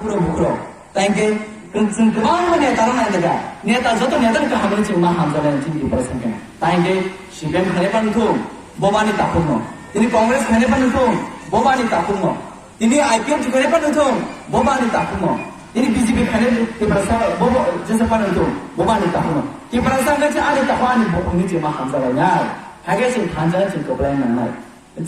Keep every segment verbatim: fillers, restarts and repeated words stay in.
Bukhro bukhro. Tangke chwng kwbangma neta rok nai naga. Neta joto neta ni kaham ni chwng ma hamjak lai chini Tiprasa khe. Tangke C P M khainai phano thung, bo bani takhuk no. Tini Congress khainai phano thung, bo bani takhuk no. Tini I P F T khainai phano thung, bo bani takhuk no. Tini B J P khainai Tiprasa bo bo jesa phano thung, bo bani takhuk no. Tiprasa khe ani takhuk ani bukhuk ni chwng ma hamjak lai nai. Hage chwng thansa chwng kwplai nang nai.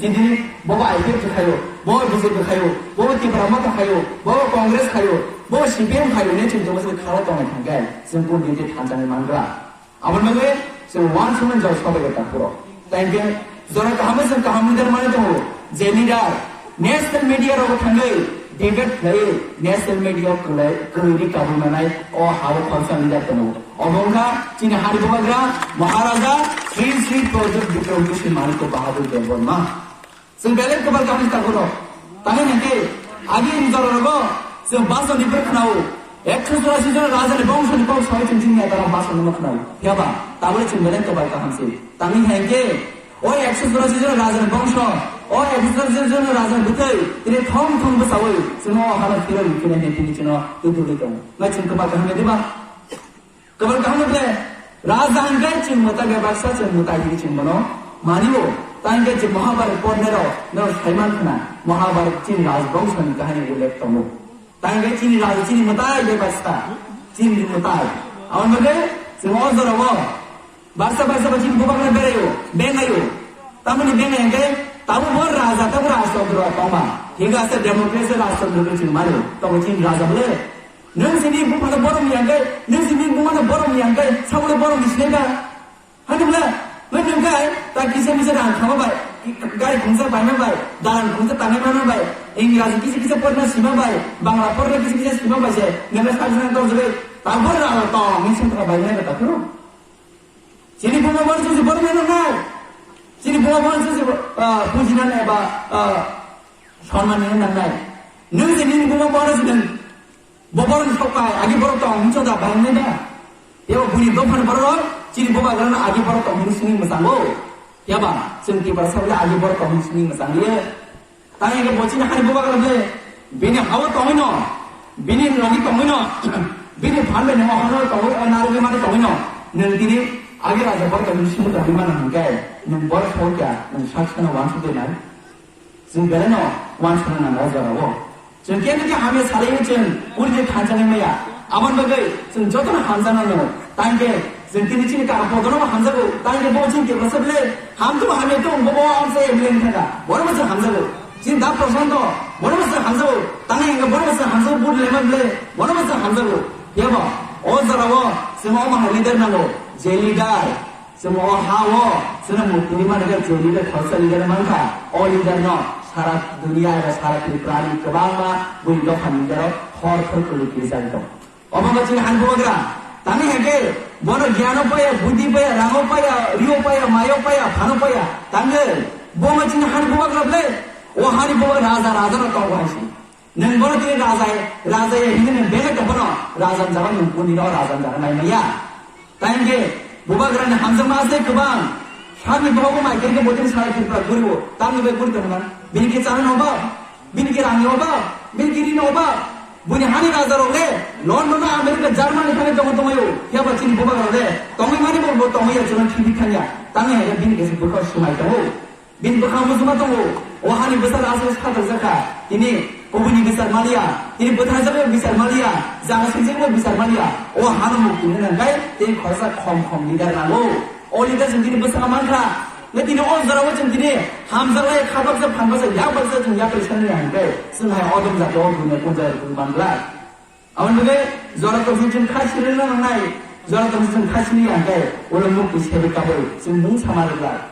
Chini bobo I P F khayo, bobo B J P khayo, bobo Tipra Motha khayo, bobo Congress khayo, bobo C P M khayo, ne chwng tongma se kharo tongna thangkhe, chwng kun din thansa ni mangra. Aboni bagwi chwng uansukmani jora sobai ta phuro. Thank you. Jora kaham se kaham leader mane tongo, je leader national media rogo thangwi debate khlai, national media kwlai kwrwi kabul manai o hao khorsa leader tongo. Obo wngkha chini hani bubagra Maharaja Sri Sri Pradyot Bikram Kishore Manikya Bahadur Debbarma. Chwng belai kwbal kaham ta khoro. Tangwi hwnkhe agi ni jora rogo chwng baso ni bwrwi khwnao. Ekso churasi jon raja ni bongso ni kok soi chwng chini neta rok baso no khwnao. Phiya ba tabole chwng belai kwbal kaham se. Tangwi hwnkhe o ekso churasi jon raja ni bongso, o ekso churasi jon raja ni bwtwi tini thong thong bwsawi chwng o hano phirwi phirwi hwnkhe tini chwng no twi twi tongo. Nai chwng kwbal kaham ya diba? Kwbal kaham khe raja hwnkhe chwng mwtai bai baksa chwng mwtai hinwi chwng bono manio. Tangkhe chwng Mahabharat pornero no saiman khna Mahabharat chini rajbongso ni kahini ullekh tongo. Tangkhe chini raja chini mwtai bai baksa chini mwtai. Aboni bagwi chwng o jorao baksa baksa ba chini bubagra beraio, bengaio. Tamoni bengai hwnkhe tabuk bo raja tabuk rajtantro tongma. Hinkhe asa democracy rajtantro chwng mano. Tongo chini raja bole. Nwng sini buphano borom yang kai, nwng sini bumano borom yang kai, sabole borom ni sinai ba. Hani bwle, nwng nwng kai, ta kisa misa rang khama bai, gari khungsa baima bai, dalan khungsa tanai mano bai, Engraji kisa kisa porna sima bai, Bangla porna kisa kisa sima bai se, nwng sari sana tong jebe, ta bor rang tong, nwng sini ta bai nai ta phuru. Sini buma borom sini borom yang nai, sini buma borom sini, ah, pujinan eba, ah, sonman yang nai. Nwng sini buma borom sini Bo borok ni sok pai, agi borok tong hwnwi chonda bahai wngnai da? Ebo buini dophani borok rok chini bubagrano agi borok tong hwnwi swngwi mwchango. Phiya ba, chwng Tiprasa bole agi borok tong hwnwi swngwi mwchang liya. Tang hwnkhe bo chini hani bubagra bole bini ha-o tongwi no, bini logi tongwi no, bini phan bai nangma hano tongwi, o narwgwi mani tongwi no, nwng tini agi raja borok tong hwnwi swngwi tongwi mano hwnkhe, nwng borok sokya, nwng sak sano uansuk de nai. Chwng belai no uansukna nango o jora o. Chwng kebo khe hamya salai chwng puri je thansa nai maya. Aboni bagwi chwng jotono hamjakna nango. Tangkhe chwng tini chini kaka podono bo hamjago. Tangkhe bo chini Tiprasa bole hamtwi bo hamya tong bo bo amsa M L A wngkha kha. Bono bo chwng hamjago. Chini da Prashanto bono bo chwng hamjago. Tangkhe hwnkhe bono bo chwng hamjago, vote lema bole bono bo chwng hamjago. Phiya bo o jora o chwng omo hai leader nango. Je leader Chwng o ha-o, chwngno mukti ni mani khe je leader khoroksa leader mankha, o leader no sara duniya eba sara Tripura ni kwbangma bui dopha ni leader rok thor thor kwrwi kwrwi chari tongo. Obo wngkha chini hani bubagra. Tamni hai khe bono gyan o paya, budi paya, rang o paya, ri o paya, mai o paya, phan o paya. Tangwi bo wngkha chini hani bubagra bole. O hani bubagra raja, raja no tongo hai se. Nwng bono tini raja, raja ya hinwi nwng belai tongphano raja ni jaga nwng kuni no raja ni jaga nai maya. Tei hwnkhe bubagrani hamjakma asai kwbang. Sakni bohogo mai khe bo tini sara Tripura guriwo. Tamni bai guri tongna. Bini khe chana no ba? Bini khe rang no ba? Bini khe ri no ba? Buini hani raja rok le London, America, Germany thangwi tongo tongwi o. Phiya ba chini bubagra le tongwi mani bo, bo tongwi ya chwla thibwi thangya. Tamni hai khe bini khe se bwkha swmai tongo. Bini bwkha muchungma tongo, o hani bwsarok aswk satok jakha, tini kubuni bichar maliya, tini bwthajagwi bichar maliya, jaga swijagwi bichar maliya, o hano mukti hwnwi nangkhe tei khoroksa khom khom leader nango. O leader chwng tini bwskango mankha, hwnkhe tini o jorao chwng tini hamjaklai kha baksa phan baksa yak baksa chwng yapri sanwi hwnkhe chwng hai odom jati o buino punjai rwui manglak. Aboni bagwi jora tongsi chwng kha sirina nangnai, jora tongsi chwng kha sini ya hwnkhe ulo mukti sebai kabui chwng mung sama rwglak.